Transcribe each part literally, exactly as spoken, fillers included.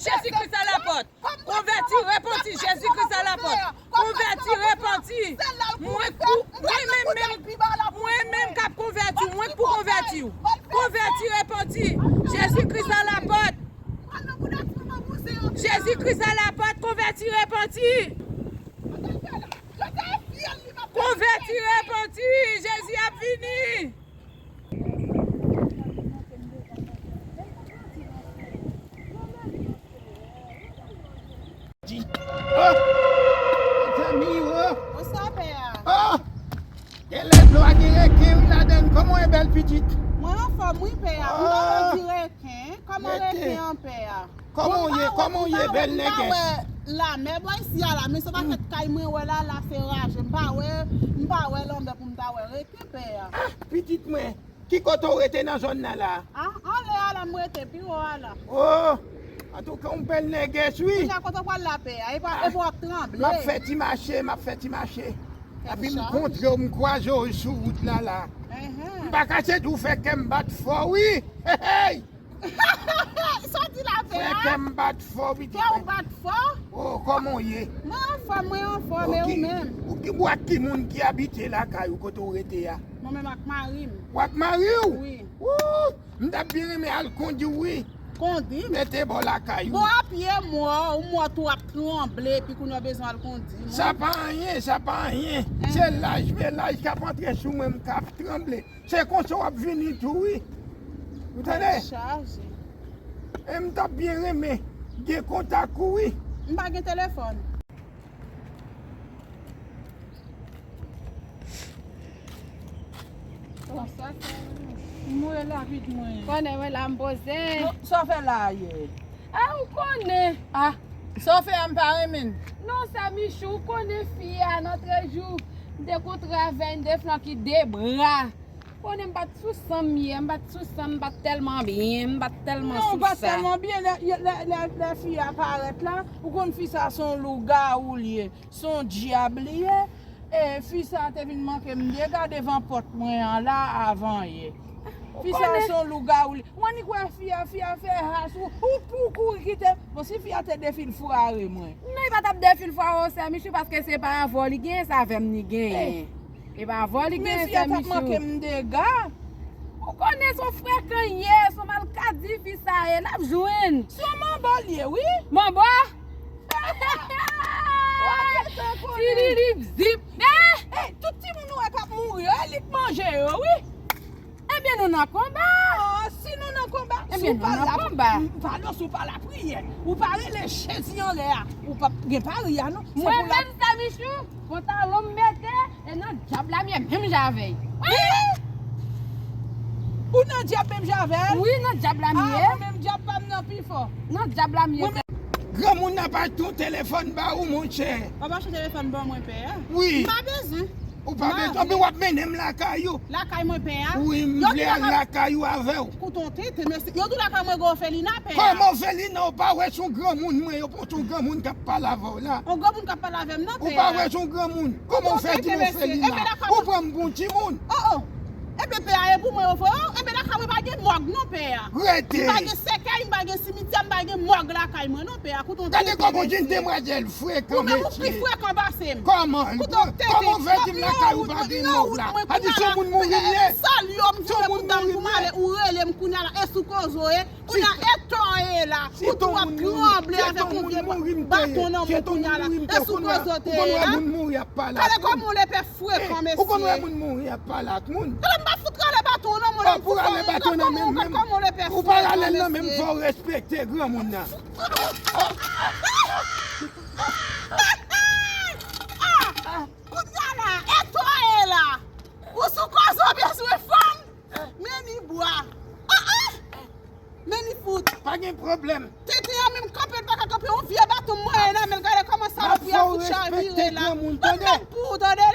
Jezi Kris a la pòt. Konvèti, repanti, Jezi Kris a la pòt. Konvèti, repanti. Mwen pou, mwen menm, menm, mwen menm k ap konvèti, mwen k pou konvèti w. Konvèti, repanti. Jezi Kris a la pòt. Jezi Kris a la pòt, konvèti, repanti. Konvèti, repanti, Jezi ap vini. Oh! Mezanmi, oh! Bonswa, pè a. Oh! Gen lè dlo a gen reken wi ladann. Kòman w ye, bèl pitit? Mwen anfòm wi, pè a. M tande w di reken. Kòman reken an, pè a? Kòman w ye? Kòman w ye, bèl nègès? M pa wè lamè bò isi a la, men se pa fèt kay mwen wè la, la se raje. M pa wè, m pa wè lanmè pou m ta wè reken, pè a. Ah, pitit mwen, ki kote w rete nan zòn nan la? Ah, anlè a la m rete, pi wo a la. Oh! Antouka, yon bèl nègès, wi. Kounya kote w pral la, pè a? E pa, e pa w ap tranble. M ap fè ti mache, m ap fè ti mache. Epi m kontre w, m kwaze w sou wout la, la. M pa kache di w fè kè m bat fò, wi. Hey, hey! Sa w di la, pè a? Fè kè m bat fò, pitit mwen. Kè w bat fò? Oh, kòman w ye? Mwen anfòm, mwen anfòm, e ou menm? Ou ki, ou ak ki moun ki abite lakay ou kote w rete a? Mwen menm ak mari m. Ou ak mari w? Wi. Woo! M t ap byen renmen al kondi w, wi. Kondi m? Mete bò lakay ou. Bon, apye m wè w, ou m wè tou w ap tranble, epi kounye a w bezwen al kondi m. Sa pa anyen, sa pa anyen. Se laj, men laj k ap antre sou mwen, m k ap tranble. Se konsa w ap vini tou, wi. Ou tande? Tèt chaje. E m t ap byen renmen gen kontak ou, wi. M pa gen telefòn. Bon, sa fè m mouri lavi mwen. Konnen mwen la m poze. Non, sa w fè la a yè? A, ou konnen. A, sa w fè a m pa renmen l. Non, sè Michou, ou konnen fi a nan trè jou. M te kontre avè l, m te flanke de bra. Konnen m pa t sou san m yè, m pa t sou san m, m pa t tèlman byen, m pa t tèlman sou sa. Non, ou pa t tèlman byen, lè, lè, lè, lè fi a parèt la, ou konn fi sa se yon lougawou li ye, se yon dyab li ye. E fi sa te vin manke m dega devan pòt mwen an la avan yè. Fi sa se yon lougawou li. Ou annik wè fi a, fi a fè has ou, ou pou kouri kite m. Bon, si fi a te defilfware mwen. Non, li pa t ap defilfware w, sè Michou, paske se pa avè w li genyen, se avè m li genyen. E pa avè w li genyen, sè Michou. Men fi a t ap manke m dega. Ou konnen se yon frekan l ye, se yon malkadi fi sa ye, l ap jwenn. Se yon manbo l ye, wi. Manbo? Tiriri zip. Eh! Eh, tout timoun ou wè k ap mouri yo, e li k manje yo, wi. Ebyen, nou nan konba. Oh, si nou nan konba, si w pa la, m pale w, si w pa lapriyè, ou pa rele Jezi anlè a, ou p ap gen pari a, non. Mwen menm, sè Michou, pantalon m mete, e nan dyab la m ye, menm jan avè l. Wi! Ou nan dyab menm jan avè l? Wi, nan dyab la m ye. Ah, mwen menm dyab pa m nan pi fò. Nan dyab la m ye. Granmoun nan pa achte yon telefòn ba ou, monchè. W ap achte telefòn ban mwen, pè a? Wi. M pa bezwen. Ou pa bezwen, epi w ap mennen m lakay ou. Lakay mwen, pè a? Wi, m vle al lakay ou avè w. Koute yon tenten, mesye. Yo di w lakay mwen gen ofelina, pè a. Kòman ofelina? Ou pa wè se yon granmoun mwen, yo pran se yon granmoun k ap pale avè w la. Yon granmoun k ap pale avè m nan, pè a. Ou pa wè se yon granmoun. Kòman w fè di m ofelina? Ou pran m pou yon timoun. Oh, oh. Ebyen, pè a, e pou mwen yo voye w? Ebyen, lakay mwen pa gen mòg non, pè a. Rete. M pa gen sèkèy, m pa gen simityè, m pa gen mòg lakay mwen non, pè a. Koute yon tenten, mesye. Gade kòman w di demwazèl frekan, mesye. Ou menm ou pi frekan pase m. Kòman? Koute yon tenten. Kòman w fè di m lakay ou pa gen mòg la? A di se yon moun mouri m ye? Salye w, m fè pou dam pou m ale, ou rele m kounye a la, e sou koze w ye. Kounye a, e to w ye la. Ou tou w ap tranble avèk yon vye baton nan men kounye a la. E sou koze w te ye a? Gade kòman w lepè frekan, mesye. Ou konn wè moun mouri ap pale ak moun. Gade m pa fout rale baton nan men w. Ou pou rale baton nan men m menm. Ou pa rale l nan men m, fò w respekte granmoun nan. Ah, kounye a la, e to w ye la. Ou sou koze w bezwen fanm. Men ni bwa. Ah, ah. Men ni fout. Pa gen pwoblèm. Tenten an menm kanpe, l pa ka kanpe, yon vye baton m mwen nan men l, gade kòman salopri a fout chavire la. M ap fè w respekte granmoun, tande. M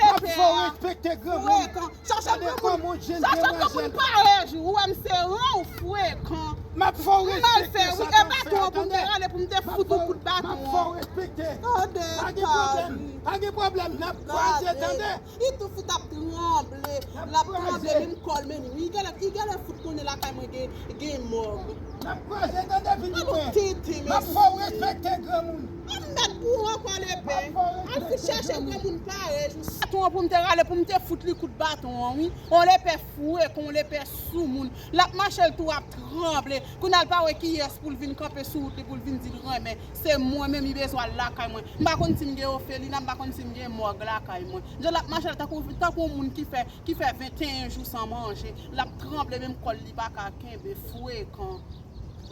ap fè w respekte granmoun. Frekan. Chache granmoun, chache granmoun parèy ou, ou wè m se ran ou frekan. M ap fè w respekte sa k ap fè a, tande. M ap fè w respekte. Tande, pa gen pwoblèm, pa gen pwoblèm, n ap kwaze, tande. Li tou fout ap tranble. L ap tranble, menm kò l, men li. Li genlè, li genlè fout konnen lakay mwen gen, gen mòg. N ap kwaze, tande, vini mwen. M ap fè w respekte granmoun. M ap mèt pou ou ankò lepè. Al fout chèche granmoun parèy ou. Baton an pou m te rale, pou m te fout li kout baton an, wi. On lepè foure, kon on lepè soumoun. L ap mache, l tou ap tranble. Kounye a l pa wè kiyès pou l vin kanpe sou wout li, pou l vin di l renmen. Se mwen menm, li bezwen al lakay mwen. M pa konn si m gen ofelina, m pa konn si m gen mòg lakay mwen. Jan l ap mache la, tankou, tankou yon moun ki fè, ki fè venteyen jou san manje. L ap tranble, menm kò l, li pa ka kenbe, frekan.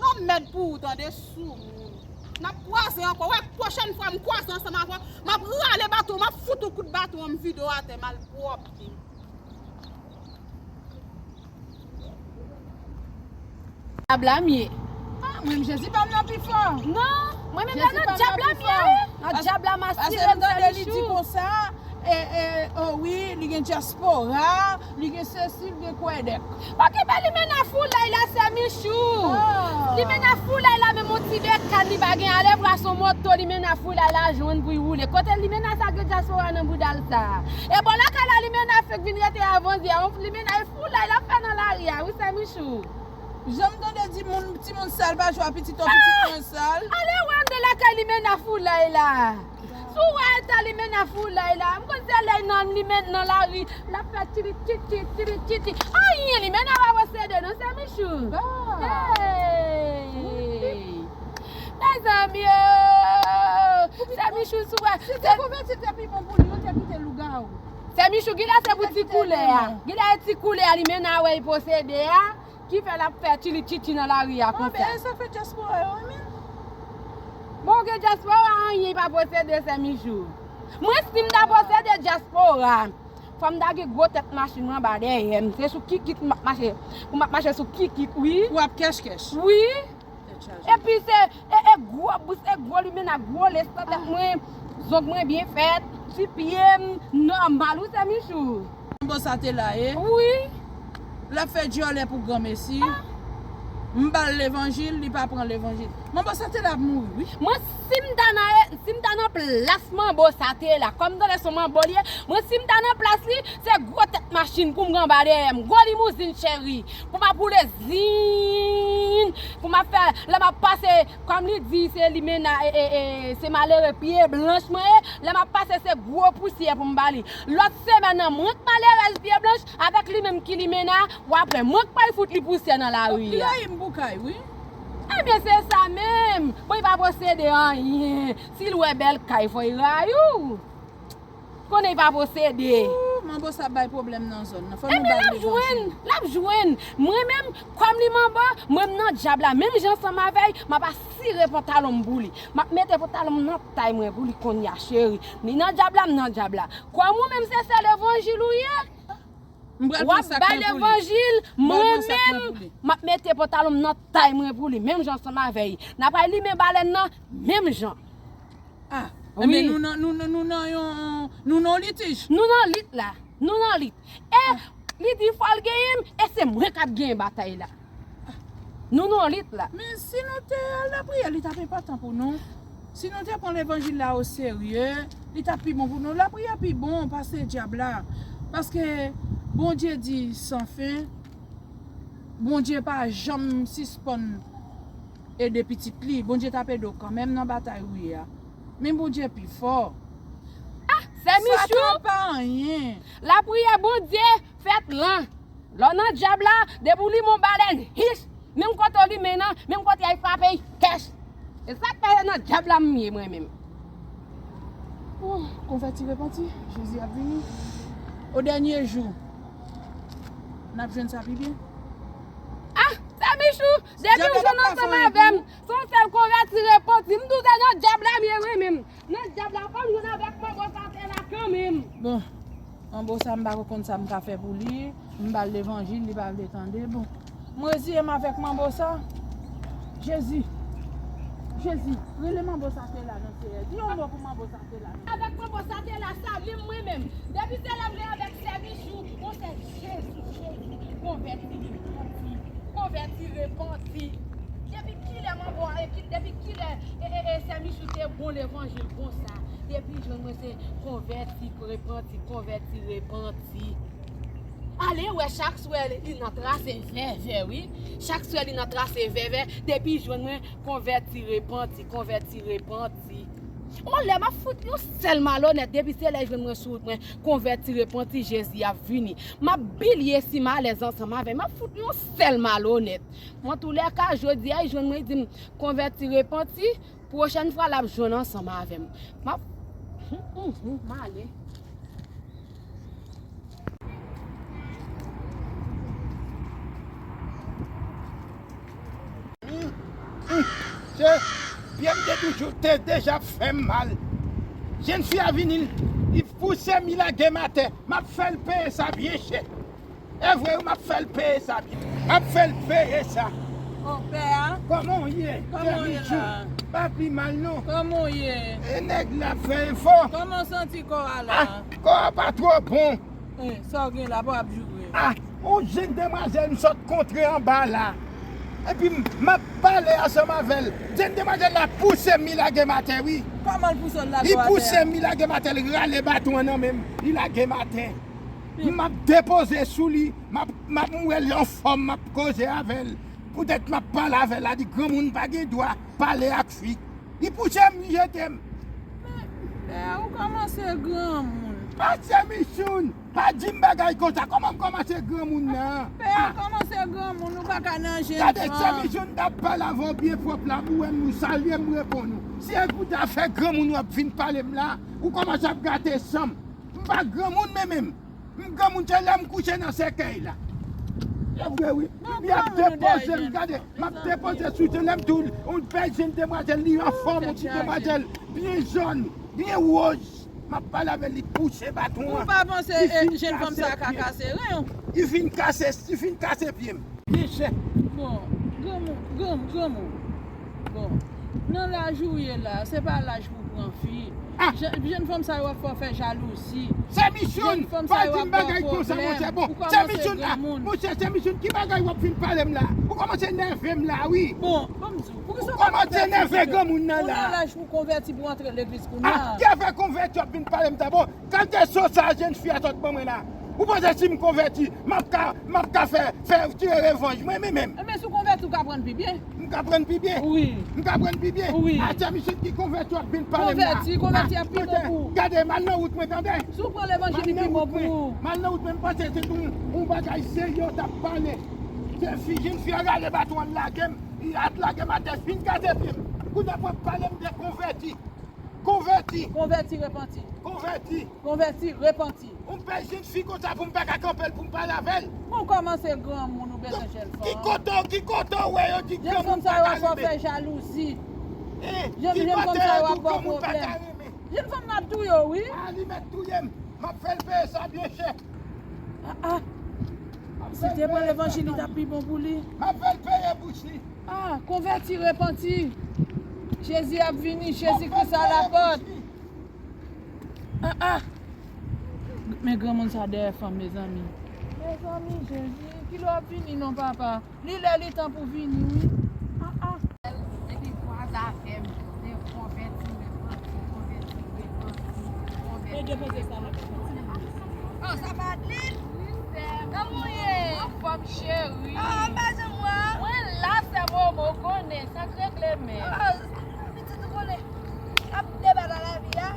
Lanmèd pou ou tande, soumoun. N ap kwaze ankò. Wè, pwochèn fwa m kwaze ansanm avè w, m ap rale baton, m ap fout ou kout baton an, m vide w atè, malpwòpte. Dyab la m ye. Ah, mwen, Jezi pa m nan pi fò. Non, mwen menm la nan dyab la m ye, wi. Nan dyab la m asire m, Sèmichou. Paske m tande li di konsa, e, e, o wi, li gen dyaspora, li gen sesi, li gen kwèdèk. Okipe limena foulay la, Sèmichou. Limena foulay la, menm on ti bekàn li pa gen, alevwa se on moto limena foulay la jwenn pou l woule. Kote limena sa gen dyaspora nan bouda l sa? E bò lakay la limena fèk vin rete avan yè, limena e foulay l ap fè nan lari a, wi, Sèmichou. Jan m tande di moun, timoun sal pa jwe a pitit ou, pitit mwen sal. Ale wè anndan lakay limena foulay la. Si w wè eta limena foulay la, m konn se lè nan limen nan lari, l ap fè tiri titi, tiri titi. Anyen limena pa posede non, Sèmichou. Hey! Mezanmi o! Sèmichou, si w wè, si te konvèti te pi bon pou li, yo te kite lougawou. Sèmichou, gilè se pou ti koulè a. Gilè e ti koulè a limena wè li posede a. Ki fè l ap fè tili titi nan lari a konsa? Anben, e sa fè dyaspora yo renmen l. Bon, gen dyaspora, anyen pa posede, Sèmichou. Mwen, si m ta posede dyaspora, fò m ta gen gwo tèt machin mwen anba dèyè m. Se sou kikit m ap mache. Pou m ap mache sou kikit, wi. Ou ap kèch kèch. Wi. Tèt chaje. Epi se, e, e gwo bous, e gwo limena, gwo lès nan tèt mwen. Zong mwen byen fèt. Ti pye m nòmal, wi, Sèmichou. Manbo sa te la ye. Wi. L ap fè dyòlè pou granmesi. M ba l levanjil, li pa pran levanjil. Manbo sa te la ap mouri, wi. Mwen, si m ta nan, si m ta nan plas manbo sa te la, kòm m tande se yon manbo li ye, mwen, si m ta nan plas li, se gwo tèt machin pou m gen anba dèyè m, gwo limouzin cheri, pou m ap woule zin, pou m ap fè, lè m ap pase, kòm li di, se limena, e, e, e, se malere pye blanch mwen ye, lè m ap pase, se gwo pousyè pou m ba li. Lòt semèn nan, mwen k malerèz pye blanch, avèk li menm ki limena, w ap wè, mwen k pral fout li pousyè nan lari a. Li rayi m pou kay, wi. Ebyen, se sa menm. Bon, li pa posede anyen. Si l wè bèl kay, fò li rayi w. Konnen li pa posede. Ooh, manbo sa bay pwoblèm nan zòn nan. Fò nou ba l levanjil. Ebyen, l ap jwenn, l ap jwenn. Mwen menm, kòm li manbo, mwen m nan dyab la. Menm jan ansanm avè l, m ap asire pantalon m pou li. M ap mete pantalon m nan tay mwen pou li kounye a, cheri. Li nan dyab la, m nan dyab la. Kòm ou menm se sè levanjil ou ye, w ap bay levanjil, mwen menm, m ap mete pantalon m nan tay mwen pou li, menm jan ansanm avè l. N ap al limen balèn nan, menm jan. Ah, wi. Enben nou nan, nou, nou, nou nan yon, nou nan yon litij. Nou nan lit la. Nou nan lit. E li di fò l genyen m, e se mwen k ap genyen batay la. Nou nan lit la. Men si nou te al lapriyè, li t ap enpòtan pou nou. Si nou te pran levanjil la oserye, li t ap pi bon pou nou. Lapriyè pi bon pase dyab la. Paske Bondye di san fen, Bondye pa janm sispann ede pitit li. Bondye t ap ede w kanmenm nan batay ou ye a. Men Bondye pi fò. Ah, Sè Michou! Satan pa anyen. Lapriyè Bondye fèt lan. Lè w nan dyab la, depi w limen yon balèn, hich, menm kote w limen nan, menm kote a frape, kèch. E sa k fè nan dyab la m ye mwen menm. Oh, konvèti, repanti, Jezi ap vini. O dènye jou, n ap jwenn sa pi byen. Ah, Sè Michou, depi w jwenn ansanm avè m, se yon sèl konvèti, repanti. M di w se nan dyab la m ye mwen menm. Nan dyab la, fò m jwenn avèk manbo sa te la kanmenm. Bon, manbo sa m pa ko konn sa m ka fè pou li. M ba l levanjil, li pa vle tande. Bon, m reziye m avèk manbo sa. Jezi, Jezi, rele manbo sa te la nan Seyè. Di yon mo pou manbo sa te la. Avèk manbo sa te la, sa vle mwen menm. Depi se lè m vle avèk sè Michou, yon sèl Jezi, Jezi, konvèti, repanti. Konvèti, repanti. Depi kilè manbo a, e ki, depi kilè, e, e, e, sè Michou te bon levanjil konsa? Depi jwenn mwen se konvèti, repanti, konvèti, repanti. Ale wè chak swè li nan trase vèvè, wi. Chak swè li nan trase vèvè, depi jwenn mwen, konvèti, repanti, konvèti, repanti. On lè m ap fout yon sèl malonèt, depi se lè jwenn mwen sou wout mwen, konvèti, repanti, Jezi ap vini. M ap bilye si m alèz ansanm avè l, m ap fout yon sèl malonèt. Mwen, toulèka, jodi a, li jwenn mwen, li di m, konvèti, repanti, pwochèn fwa, l ap jwenn ansanm avè m. M ap, m ale. Se pye m te toujou te deja fè m mal. Jennfi a vini, li pouse m, li lage m atè. M ap fè l peye sa byen chè. E vre wi, m ap fè l peye sa byen. M ap fè l peye sa. O pè a, Kòman w ye? Kòman w ye la? Pa pi mal non. Kòman w ye? E nèg la fè efò. Kòman w santi kò a la? Kò a pa twò bon. Sa w gen la pa w ap joure. Ah, yon jenn demwazèl m sot kontre anba la. Epi m ap pale ansanm avè l. Jenn demwazèl la pouse m, li lage m atè wi. Kòman l pouse w lage Li w atè? Pouse m, li lage m atè, li rale baton an nan men m, li lage m atè. M ap depoze sou li, m ap m ap m wè l anfòm, m ap koze avè l. Poutèt m ap pale avè l, la di granmoun pa gen dwa pale ak fi. Li pouse m, li jete m. Pè a, ou kòmanse granmoun. Pastè Michoun, pa di m bagay konsa, kòman m kòmanse granmoun nan? Pè a kòmanse granmoun, ou pa ka nan jenn Gade, Sè fanm. Michoun, m t ap pale avè w byen pwòp la, m wè m, ou salye m, m reponn ou. Si e kouta fè granmoun w ap vin pale m la, ou kòmanse ap gate san m. M pa granmoun men menm. M granmoun se lè m kouche nan sèkèy la. E vre wi. M ap depoze m, gade, m ap depoze sou se lè m tou, yon bèl jenn demwazèl, li anfòm, yon ti demwazèl byen jòn, byen woz. M ap pale avè l, li pouse baton an. Ou pa panse jenn fanm sa ka kase ren w? Li fin kase, li fin kase pye m. Byen chè. Bon, granmoun, granmoun, granmoun. Bon, nan laj ou ye la, se pa laj pou pran fi. Jenn fanm sa yo ap fè w fè jalouzi. Sè Michoun, pa di m bagay konsa monchè. Bon, Sè Michoun, ah, monchè, Sè Michoun, ki bagay w ap vin pale m la? Ou kòmanse nève m la wi. Bon, ban m di w, poukisa w pa konvèti? Ou kòmanse nève granmoun nan la. Ou nan laj pou konvèti pou antre legliz kounye a. Ki afè konvèti w ap vin pale m sa? Bon, kalite so sa jenn fi a sot ban mwen la. Ou panse si m konvèti, m ap ka, m ap ka fè, fè tire revanj mwen menm menm? Ebyen, si w konvèti, ou ka pran pi byen. M ka pran pi byen? Wi. M ka pran pi byen? Wi. Atè misye ki konvèti w ap vin pale m la. Konvèti, konvèti ap pi bon pou ou. Gade, m al nan wout mwen tande. Si w pran levanjil, li pi bon pou ou. M al nan wout mwen, m panse se pou yon bagay serye w t ap pale. Jenn fi, jenn fi a rale baton an lage m, li at lage m atè, fin kase pye m. Kounye a pou w ap pale m de konvèti. Konvèti. Konvèti, repanti. Konvèti. Konvèti, repanti. Yon bèl jenn fi konsa pou m pa ka kanpe l pou m pale avè l. Bon, ou kòmanse granmoun, ou bezwen jenn fanm. Ki kote, ki kote w wè yo di granmoun pa ka renmen? Jenn fanm sa yo ap ba w pwoblèm. Jenn fanm sa yo ap ba w pwoblèm. Jenn fanm nan ap touye w wi. A, li mèt touye m. M ap fè l peye sa byen chè. Ah, ah. Si te pran levanjil, li t ap pi bon pou li. M ap fè l peye bouch li. Ah, konvèti, repanti. Jezi ap vini, Jezi Kris a la pòt. Ah, ah. Men granmoun sa dèyè fanm, mezanmi. Mezanmi, Jezi, kilè w ap vini non, papa? Li lè li tan pou vini, wi. Ah, ah. Epi kwaze avè m, de konvèti, repanti, konvèti, repanti, konvèti. E depoze sa la. Oh, sa pa Adeline? Wi, sè m. Kòman w ye? Anfòm, cheri. Oh, m pa janm wè w. Mwen la, sè Momo, w konnen, sa k regle men. Oh, pitit, ou konnen. Ap debat a lavi a.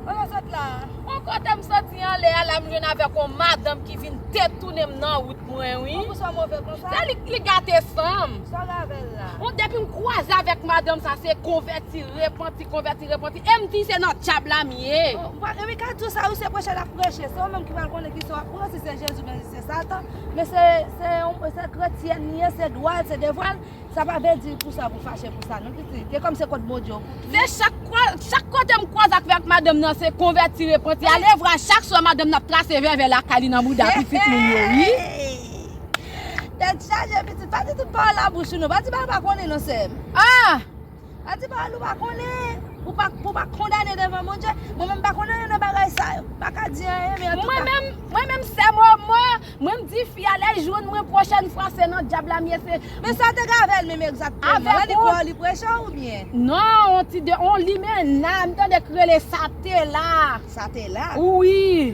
Kote w sot la? Bon, kote m soti anlè a la, m jwenn avèk yon madanm ki vin detounen m nan wout mwen, wi. Bon, pou sa w move konsa? Se li, li gate san m. Sa w gen avè l la? Bon, depi m kwaze avèk madanm sa, se konvèti, repanti, konvèti, repanti. E m di se nan dyab la m ye. Oh, m pa, e m ka di w sa, wi, se preche l ap preche. Se ou menm ki pral konnen kisa w ap pran, si se Jezi oubyen si se Satan. Men se, se, se kretyèn li ye, se dwa l, se devwa l. Sa pa vle di pou sa pou fache pou sa non pitit. E kòm se kont Bondye w pou. Se chak kwa, chak kote m kwaze avèk madanm nan se konvèti repanti. Ale vwa chak swa madanm nan ap trase vèvè lakay li nan bouda pitit moun yo wi. Tèt chaje pitit, pa di tout pawòl la bouch ou non, pa di bagay ou pa konnen non sè m. Ah! Pa di pawòl ou pa konnen, pou pa, pou pa kondane devan Bondye. Mwen menm m pa konnen anyen nan bagay sa yo. M pa ka di anyen, men antouka. Mwen menm, mwen menm sè Momo, mwen m di fi a lè l jwenn mwen pwochèn fwa se nan dyab la m ye se. Men sa w te gen avè l menm egzakteman? Avèk li ou? Li preche w oubyen? Non, on ti de, on limena, m tande k rele Satela. Satela? Wi.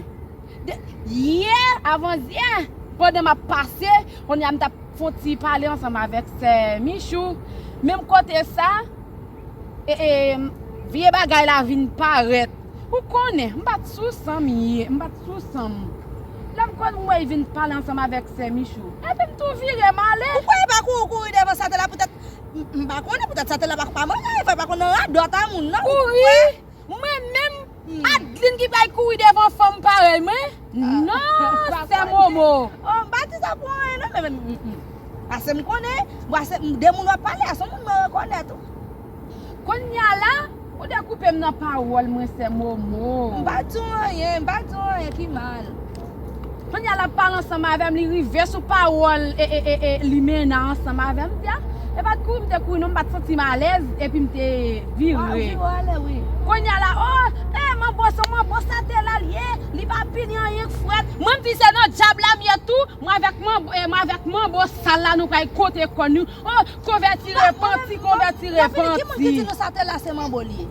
De, yè, avanzyè. Pandan m ap pase, kounye a m t ap fè yon ti pale ansanm avèk sè Michou. Menm kote sa, e, e, vye bagay la vin parèt. Ou konnen, m pa t sou san m ye, m pa t sou san m. Lè m konn m wè l vin pale ansanm avèk sè Michou. Epi m tou vire m ale. Ou kwè e pa kouri, kouri devan sa te la poutèt, m, m pa konnen poutèt sa te la pa, pa manyen, e pa konn nan radòt a moun, non. Kouri? Mwen menm, Adeline ki pral kouri devan fanm parèy mwen? Non, sè Momo. Oh, m pa di sa pou anyen, non, men, men, mm, mm. Pase m konnen, pase m, de moun w ap pale a, se yon moun mwen rekonèt, wi. Kounye a la, ou dekoupe m nan pawòl mwen, sè Momo. M pa di w anyen, m pa di w anyen ki mal. Kounye a l ap pale ansanm avè m, li rive sou pawòl, e, e, e, e, Limena ansanm avè m, di a, e pa t kouri m te kouri non, m pa t santi m alèz, epi m te vire. Kounye a la, oh, e, manbo, se manbo sa te la l ye, li pa pini anyen k frèt. Mwen m di se nan dyab la m ye tou, mwen avèk manbo, e, mwen avèk manbo sal la nou pral kote kò nou. Oh, konvèti repanti, konvèti repanti. Ki moun ki di nou sa te la se manbo l ye?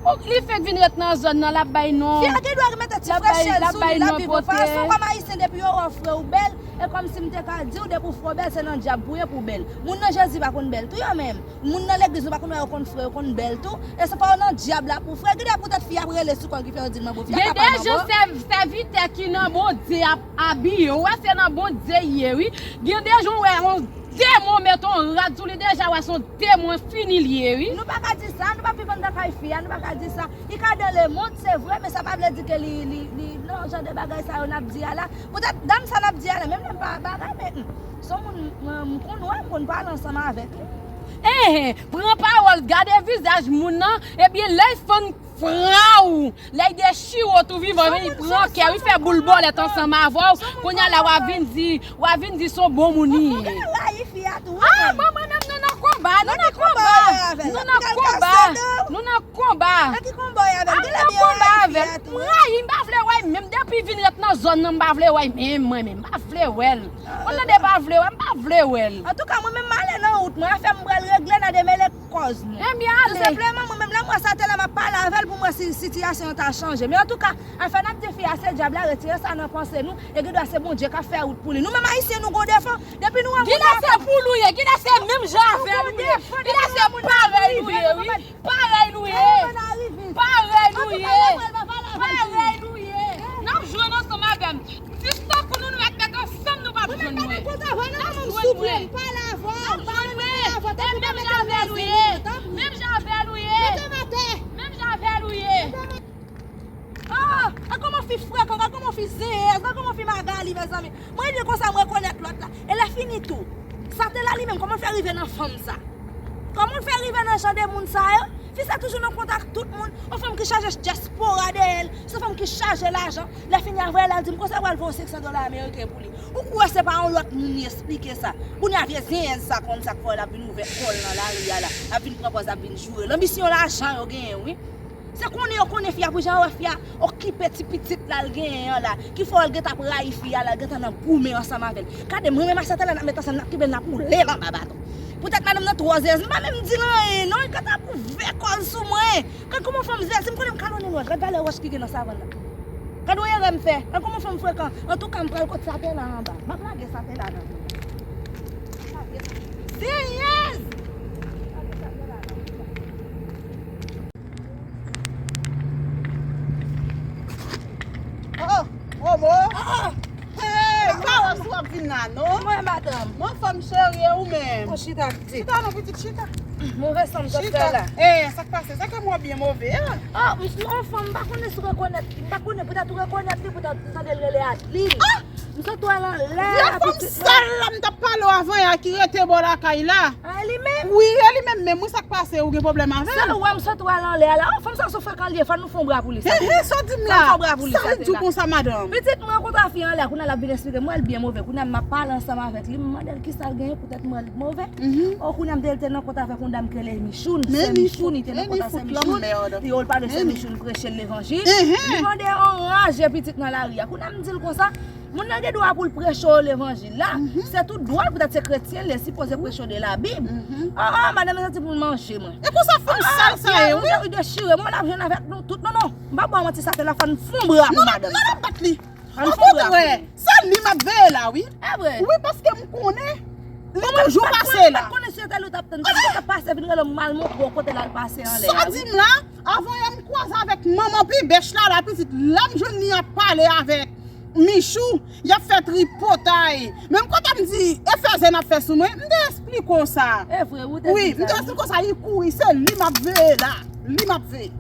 Ou, li fenk vin ret nan zòn nan, l ap bay non. Fi a gen dwa mete ti frechèl sou li, l ap viv yon fason. Kòm ayisyen, depi yo wè w frè ou bèl, e kòmsi m te ka di w, depi w frè ou bèl, se nan dyab pou ye pou w bèl. Moun nan Jezi pa konn bèl tou, yo menm. Moun nan legliz, nou pa konn wè yo konn frè, yo konn bèl tou. E se pa w nan dyab la pou w frè. Gen de poutèt fi ap rele sou kò l ki fè yo di l manbo. Fi a ka pa manbo. Gen de jan sèv-, sèvitè ki nan Bondye ap abiye. Ou wè se nan Bondye l ye, wi. Gen de jan w wè yon demon met yon rad sou li, deja w wè se yon demon fini l ye, wi. Nou pa ka di sa, nou pa viv anndan kay fi a, nou pa ka di sa. Li ka dans le monde, se vre, men sa pa vle di ke li, li, li, non, jan de bagay sa yo n ap di a la. Poutèt dam sa n ap di a la, menm lè m pa bagay, men, hmm, se yon moun, mwen, m konn wè, m konn pale ansanm avèk li. Enhen, pran pawòl, gade vizaj moun nan, ebyen lè l fann fra w, lè l dechire w tou vivan, men li pran kè w, li fè boul bòlèt ansanm avè w. Kounye a la, w a vin di, w a vin di se yon bon moun li ye. Ou gen rayi fi a tou, wi. Ah, mwen, mwen menm, nou nan konba, nou nan konba, nou nan konba, nou nan konba. Nan ki konba w ye avè l? Ah, m nan konba avè l. M rayi, m pa vle wè l menm. Depi vin ret nan zòn nan, m pa vle wè l menm, mwen menm. M pa vle wè l. Ou tande, pa vle wè, m pa vle wè l. Antouka, mwen menm, m ale nan wout mwen. Afè m, m pral regle, n a demele kòz nou. Ebyen, ale. Tou senpleman, mwen menm, lè m wè sa te la, m ap pale avè l pou m wè si sitiyasyon an ta chanje. Men antouka, afè n ap di fi a se dyab la, retire sa nan panse nou. E gen dwa se Bondye k ap fè wout pou li. Nou menm ayisyen, nou gon defo. Depi nou wè moun nan fè. Kilè se poul ou ye, kilè se menm jan avè nou ye, kilè se parèy nou ye, wi. Parèy nou ye. Parèy nou ye. Parèy nou ye. N ap jwenn ansanm avè m. Jis tankou nou, nou mèt met ansanm, nou p ap jwenn mwen. N ap jwenn mwen. N ap jwenn mwen. E menm jan avè nou ye. Menm jan avè nou ye. Menm jan avè nou ye. Ah, gad kòman fi frekan, gad kòman fi zeyèz, gad kòman fi Magali, mezanmi. Mwen di konsa, mwen rekonèt lòt la. E lè fini tou, sa te la li menm, kòman l fè rive nan fanm sa? Kòman l fè rive nan jan de moun sa yo? Fi sa toujou nan kontak tout moun. Yon fanm ki chaje dyaspora dèyè l. Se yon fanm ki chaje lajan. Lè fini avè l, al di m konsa pral voye senk san dola ameriken pou li. Ou kwè se pa yon lòt moun li esplike sa? Kounye a vye zeyèz sa konn sa k fè l ap vin ouvè kò l nan lari a la. Ap vin pran pòz, ap vin joure l. Anbisyon lajan yo genyen, wi. Se konnen yo konnen fi a, pou jan yo wè fi a okipe ti pitit la l genyen an la, ki fè l gentan ap rayi fi a la, l gentan nan goumen ansanm avè l. Gade, mwen menm ak sa te la n ap met ansanm, n ap kenbe l, n ap woule l anba baton. Poutèt madanm nan twò zeyèz, m pa menm di l anyen non, li gentan ap ouvè kò l sou mwen. Gad kòman fanm zeyèz, si m konnen m kalonnen l wòch, gad valè wòch ki gen nan savann nan. Gad yon erè m fè, gad kòman fanm frekan. Antouka, m pral kot sa te la anba. M ap lage sa te la nan. Zeyèz! Oh, oh, Momo. Ah, ah. Hey, m pa wè si w ap vin la, non. Mwen, madanm. Mwen, fanm cheri, e ou menm? Mwen chita, pitit. Chita non, pitit, chita. Move san m sot fè la. Eh, sa k pase? Sa k fè mwen byen move a? Ah, m, yon fanm, m pa konnen si w rekonèt, m pa konnen poutèt ou rekonèt li, poutèt m tande l rele Adeline. Ah! M sot wè l anlè a, pitit mwen. Vye fanm sal la m t ap pale w avan yè a ki rete bò lakay la. Ah, li menm? Wi, e li menm menm, wi, sa k pase, ou gen pwoblèm avè l? Sèl ou wè m sot wè l anlè a la. Oh, fanm sa sou frekan l ye, fò nou fè yon bra pou li, sa te la. He, he, sa w di m la? Fò nou fè yon bra pou li, sa te la. Sa l di w konsa, madanm? Pitit mwen rankontre fi a anlè a, kounye a l ap vin esplike m, wè l byen move. Kounye a m ap pale ansanm avèk li, m mande l kisa l genyen poutèt m wè l move. Oh, kounye a m te, l te nan kont avèk yon dam ki rele Michoun, sè Michoun, li te nan kont a sè Michoun. Li yo, l pale sè Michoun preche l levanjil. Li mande yon ranje pitit nan lari a. Kounye a m di l konsa, moun nan gen dwa pou l preche w levanjil la. Se tout dwa l, poutèt se kretyen, li sipoze preche w de Labib. Oh, oh, madanm nan santi pou l manje mwen. E konsa fanm sal sa ye, wi. Ou dechire mwen, l ap jwenn avèk nou tout. Non, non, m pa ba w manti, sa te la fò n fè yon bra pou madanm sa. Non, non, non, bat li. Okontrè, se li m ap veye la, wi. Wi, paske m konnen li toujou pase la. Konnen si yo te lou t ap tann, t ap pase vin rele m mal montre w kote l al pase anlè. Sa w di m la, avan yè m kwaze avèk manman pi bèch la, la pitit, lè m jwenn li ap pale avèk Michou, y ap fè tripotay. Menm kote m di, e fè zen ap fè sou mwen, m te eksplike w sa. E vre, ou te di sa. Wi, m te eksplike w sa, li kouri, se li m ap veye la. Li m ap veye.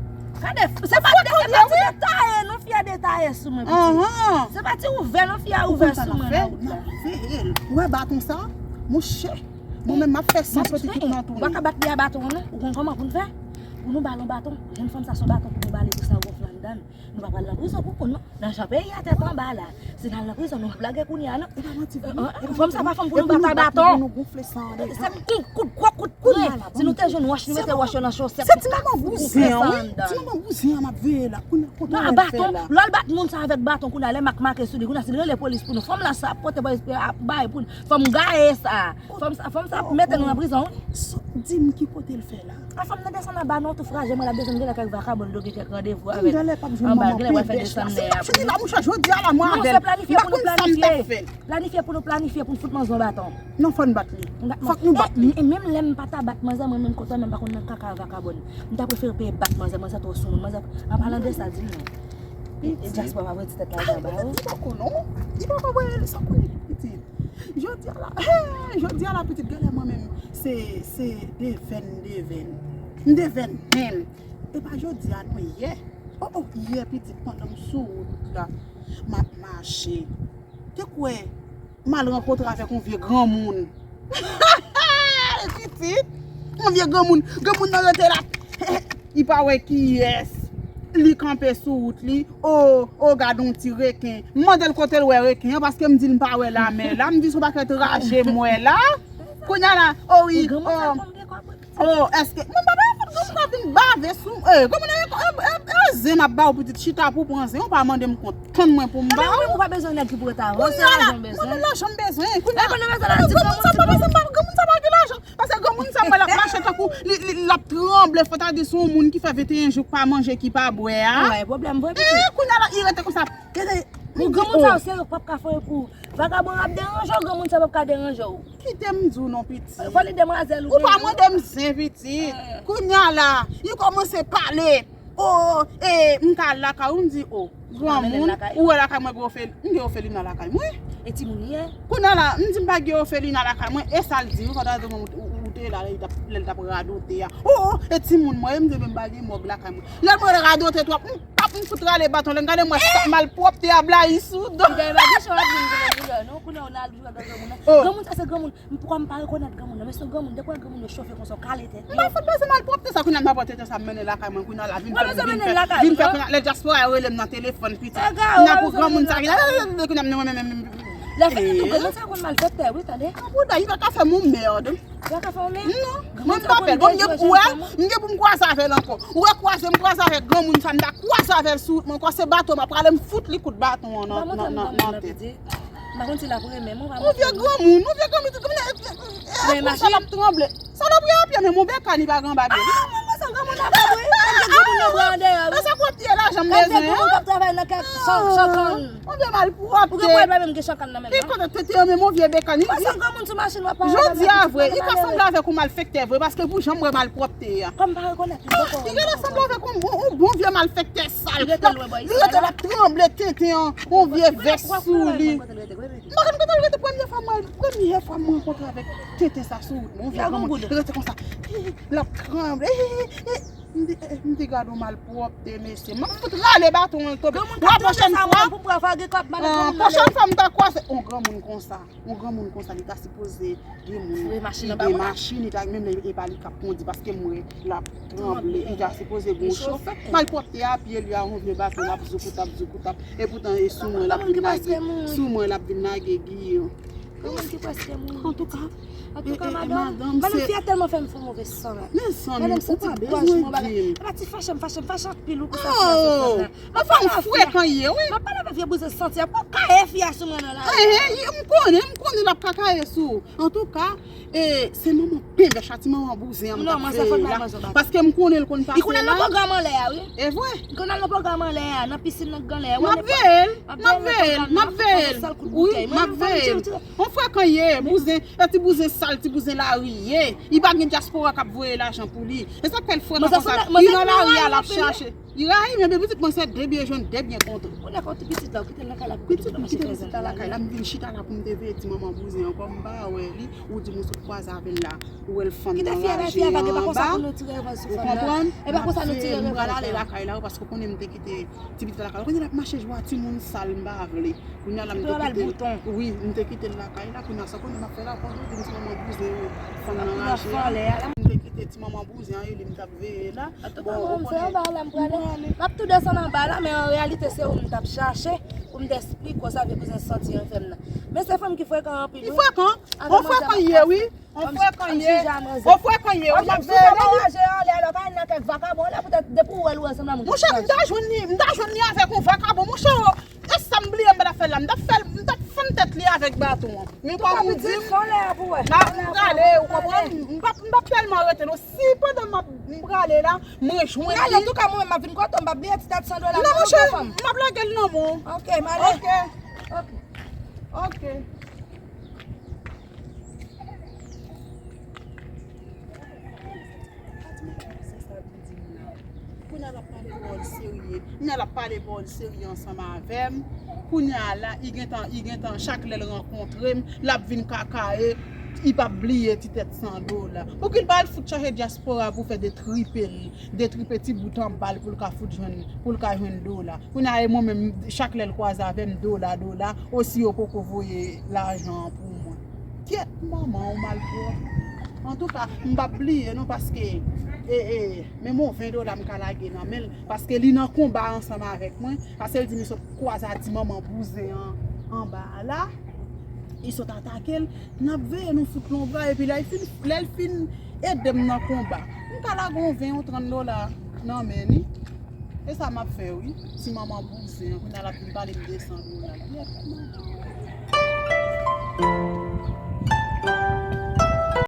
Gade, se pa ti detaye, non, fi a detaye sou mwen, pitit. Se pa ti ouvè, non, fi a ouvè sou mwen nan wout la. Ou wè baton sa? Monchè, mwen menm m ap fè san pitit tout nan tou. Ou pa ka bat li a baton an, non? Ou konn kòman pou n fè? Pou nou ba l yon baton. Jèn fanm sa se yon baton pou nou ba li pou sa gonfle anndan. Nou pa pral nan prizon pou kont nou. Nan jan peyi a tèt anba la. Si n al nan prizon, nou p ap lage kounye a, non. E pa manti vre, non. Fanm sa pa fanm pou nou bat a baton. Se kout, kout, kout, kout pwen. Si nou te jwenn wòch, nou mete wòch yo nan chosèt. Se ti manman bouzen an, wi. Ti manman bouzen an m ap veye la. Kounye a kote w al fè la? Lè w al bat moun sa avèk baton, kounye a lè mak make sou li, kounye a si l rele polis pou nou. Fanm la sa ap pote bay pou fanm gaye sa. Fanm sa, fanm sa ap mete nou nan prizon, wi. Di m ki kote l fè la. A fanm nan desann anba non, tou fraje, mwen l ap desann genlè kèk vakabon l dwe gen kèk randevou avèl anba, genlè pral fè desann nè a pou li. Non, se planifye pou nou planifye. Planifye pou nou planifye pou n fout manzè yon baton. Non, fò n bat li. Fòk nou bat li. E menm lè m pa ta bat manzè, mwen menm kontan, men m pa konn nan kaka vakabon. M ta prefere peye bat manzè, manzè twò soumoun, manzè. An palan de sa, di m non. E dyaspora pa vre ti tèt la anba, wi. Li poko non. Li poko wè li sa konnen pitit. Jodi a la, jodi a la pitit, genlè mwen menm se, se devèn, devèn. M devèn menm. E pa jodi a non, yè. O, o, yè pitit, pandan m sou wout la, m ap mache. Te kwè m al rankontre avèk yon vye granmoun. Pitit, yon vye granmoun. Granmoun nan rete la. Li pa wè kiyès. Li kanpe sou wout li. O, o, gad yon ti reken. M mande l kote l wè reken an, paske m di l m pa wè lamè la. M di se yon pakèt raje m wè la. Kounye a la, o wi, o, o, èske, mwen pa wè fout granmoun sa vin bave sou, e, granmoun nan, e, e, e, zen m ap ba w pitit, chita pou w pran zen, ou pa mande m kont, tann mwen pou m ba w. Ou pa bezwen nèg ki pou ret avè w, se lajan w bezwen. Mwen menm lajan m bezwen, kounye a, granmoun sa pa bezwen, granmoun sa pa gen lajan. Paske granmoun sa, mwen, l ap mache tankou li, li, l ap tranble, fò ta di se yon moun ki fè venteyen jou k pa manje, ki pa bwè a. Wi, pwoblèm vre, pitit. E, kounye a la, li rete konsa. Gade, granmoun sa yo serye, p ap ka fè pou ou. Vakabon ap deranje w, granmoun sa p ap ka deranje w. Kite m di w non, pitit. Fò li demwazèl ou. Ou pa mande m zen, pitit. Kounye a la, li kòmanse pale. O, e, m ka al lakay ou, m di, o, granmoun, ou wè lakay mwen gen ofe-, m gen ofelina lakay mwen. E timoun li ye? Kounye a la, m di m pa gen ofelina lakay mwen, e sa l di, wi, fò ta di ou, ou, ou te la, lè l t ap, lè l t ap radote a. O, o, e timoun mwen, e m di men m pa gen mòg lakay mwen. Lè mwen radote twòp, m pap, m fout rale baton, lè m gade m wè sa malpwòpte a blayi sou do. Granmoun sa se granmoun. M, pokwa m pa rekonèt granmoun nan, men se yon granmoun, depi w wè granmoun yo chofe konsa, w kale tèt yo. M pa fout bezwen malpwòpte sa, kounye a m pa pran tenten sa m mennen lakay mwen, kounye a la vin fè m, vin fè, vin fè kounye a, lè dyaspora yo rele m nan telefòn, pitit. Kounye a pou granmoun sa ki la, kounye a m, mwen menm, lè fini tou, granmoun sa konn malfektè, wi, tande. Bouda, li pa ka fè m yon mèd. Li pa ka fè w mèd? Non, mwen m pa pè l. Bon, m gen pou wè, m gen pou m kwaze avè l ankò. Ou wè kwaze, m kwaze avèk granmoun sa, m ta kwaze avè l sou wout mwen ankò, se baton m ap prale, m fout li kout baton an nan, nan, nan, nan tèt. M pa konn si l ap renmen m, ou pa montre m. Yon vye granmoun, yon vye granmoun, tout granmoun, e, e, e, konsa l ap tranble. Salopri a pye, men mon bekàn li pa gen anba pye. Ah, mwen, mwen, se granmoun nan pap, wi. Mwen gen granmoun nan bra an dèyè, wi. Sa k w ap tiye lajan m bezwen, granmoun k ap travay nan kèk chan-, chankann. Yon vye malpwòpte. Ou gen pwoblèm menm gen chankann nan menm, non? Ki kote tete yo, men mon vye bekàn li. Mwen, se granmoun sou machin, w ap pale avèk li. Jodi a vre, li ka sanble avèk yon malfektè vre, paske pou jan m wè malpwòpte a. Kòm pa rekonèt li, poko wè li. Li genlè sanble avèk yon, yon, yon bon vye malfektè sal. Li rete lwen bò isi. Li rete la, l ap tranble tenten an, yon vye vès sou li. M pa konn kote l rete, premye fwa mwen, premye fwa mwen rankontre avèk tenten sa sou wout mwen, yon vye granmoun. Li rete konsa. L ap tranble. M di, eh, m di gad yon malpwòpte, mesye. M ap fout rale baton an tonbe. Granmoun k ap tante sa mwen pou m pran fwa gen kòb, madanm granmoun nan. Pwochèn fwa m ta kwaze yon granmoun konsa. Yon granmoun konsa, li ta sipoze gen moun, li gen machin, li ta menm lè e pa li k ap kondi, paske m wè l ap tranble, li ta sipoze gen yon chofè. Malpwòpte a pye li a yon vye baton, l ap zoukoutap, zoukoutap. E poutan e sou mwen l ap vin lage, sou mwen l ap vin lage giyon. Granmoun ki prèske mouri. Antouka, Antouka, madanm, madanm, fyè tèlman fè m fè move san la. Men zanmi, ou pa bezwen di m. Epa ti fache m, fache m, fache anpil wi pou sa fè a sot fè m nan. Anfen, ou frekan ye, wi. M ap pale avè vye bouzen santi a. Pou kaye fi a sou mwen nan lari. M konnen, m konnen l ap ka kaye sou ou. Antouka, e, se manman penbèch la, ti manman bouzen an m t ap veye la. Paske m konnen l konn pase la. Li konn al nan pwogram anlè a, wi. E vre? Li konn al nan pwogram anlè a, nan pisin nan k gen anlè a. M ap veye l, m ap veye l, m ap veye l. Wi, m ap veye l. On frekan ye, bouzen, e ti bouzen sal, ti bouzen lari ye. Li pa gen dyaspora k ap voye lajan pou li. E sa k fè l frekan konsa. Li nan lari a, l ap chache. Li rayi m, men pitit mwen se de byen jwenn, de byen kontre. Ou nèk ti pitit la, ou kite l lakay la pou kite l mache trèzan lakay la. M vin chita la pou m te veye ti manman bouzen ankò, m pa wè li. Ou di m ou sot kwaze avè l la. Ou wè l fann nan raje anba. Ou konprann? M ap veye, m pral ale lakay la, paske ou konnen m te kite ti pitit la lakay la. Ou konnen l ap mache jwe a timoun sal, m pa vle. Kounye a la m te kite l. Wi, m te kite l lakay la. Kounye a sa konnen m ap fè la, pandan w di m ti manman bouzen fann nan raje a. M te kite ti manman bouzen an, e li m t ap veye la. Bon, ou konnen. M ap tou desann anba la, men an reyalite se ou m t ap chache pou m te esplike w sa vye bouzen santi an fè m nan. Men se fanm ki frekan anpil, wi. Li frekan. On frekan ye, wi. On frekan ye. On frekan ye, wi. M ap veye la, wi. Ou pa raje anlè, lè w ka nan kèk vakabon, lè poutèt depi w wè l ou ansanm la moun. Monchè, m ta jwenn li, m ta jwenn li avèk on vakabon, monchè. E sa m bliye m pa t ap fè l la. M t ap fè l, m t ap fann tèt li avèk baton an. Men kòm ou di m, m prale, ou konprann? M p ap, m p ap tèlman rete non. Si pandan m ap, m prale la, m rejwenn li. Prale, antouka, mwen menm m ap vin kote w, m p ap bliye ti tèt san dola. Non, monchè, m ap lage l nan men w. Ok, m ale. Ok. Ok. Ok. Gad manman bouzen sa vin di m la. Kounye a l ap pale pawòl serye. Kounye a l ap pale pawòl serye ansanm avè m. Kounye a la, li gentan, li gentan, chak lè l rankontre m, l ap vin kakaye, li p ap bliye ti tèt san dola. Pouki l pa al fout chache dyaspora pou fè detripe l, detripe ti bout anba l pou l ka fout jwenn, pou l ka jwenn dola. Kounye a, e mwen menm, chak lè l kwaze avè m, dola, dola, osi yo poko voye lajan an pou mwen. Kyèt manman, ou mal twòp. Antouka, m p ap bliye non, paske, e, e, men m ven dola m ka lage nan men l, paske li nan konba ansanm avèk mwen, paske l di m li sot kwaze a ti manman bouzen an anba a la, li sot atake l, n ap veye nou fout lonbra, epi lè l fin, lè l fin ede m nan konba, m ka lage yon ven, yon trant dola nan men li. E sa m ap fè wi. Ti manman bouzen an, kounye a l ap vin pale m de san dola. Kyèt manman.